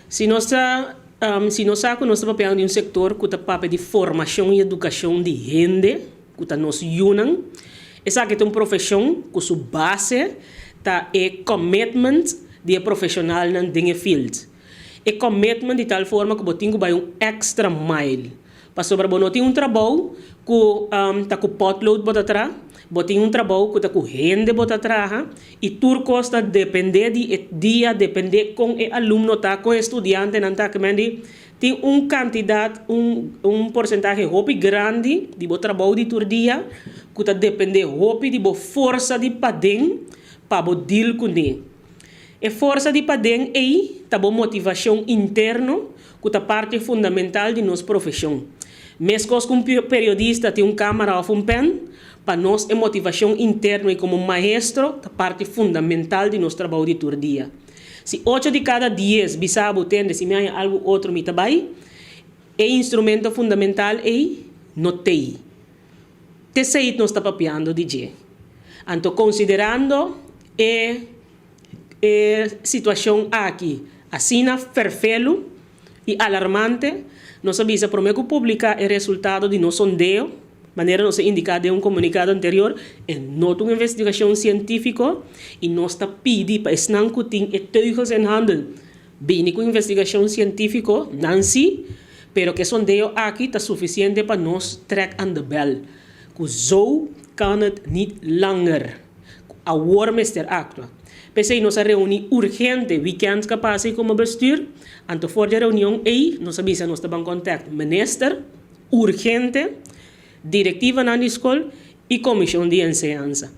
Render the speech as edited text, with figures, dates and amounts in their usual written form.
Si nos sa ku nos ta papiando di un sektor ku ta papia di formashon i edukashon di hende, ku ta nos yunan, esaki ta un profeshon ku su base ta e commitment di e profeshonalnan den e field. E commitment di tal forma ku bo tin ku bai un extra mile. Pasobra bo no tin un trabou ku ta ku potlood bo ta traha, bo tin un trabou ku ta ku hende bo ta traha i tur kos ta dependé di e dia, dependé kon e alumno ta, kon e studiantenan ta. Ke men di tin un kantidat, un porsentahe hopi grandi di bo trabou di tur dia ku ta dependé hopi di bo forsa di paden pa bo deal kuné. E forsa di paden ei ta bo motivashon interno ku ta parti fundamental di nos profeshon. Meskos ku un periodista tin un kámara òf un pèn, pa nos e motivashon interno i komo maestro ta parti fundamental di nos trabou di tur dia. Si ocho di kada 10 bisa bo, "Tende, si mi haña algu otro mi ta bai," e instrumento fundamental ei no t'ei. T'esei nos ta papiando di dje. Anto konsiderando e situashon aki asina ferfelu i alarmante, nos a bisa promé ku publiká e resultado di nos sondeo, manera nos a indiká den un komunikado anterior, e no ta un investigashon sientífiko i nos ta pidi pa esnan ku tin e teugels in handen bini ku investigashon sientífiko, nan sí, pero ku e sondeo aki ta sufisiente pa nos trek aan de bel. Ku zo kan het niet langer. Awor mester aktua. P'esei nos a reuní urgente weekend ku a pasa komo bestuur. Anto for di e reunion ei, nos a bisa nos ta ban contact minister, urgente, direktiva na skol i komishon di enseñansa.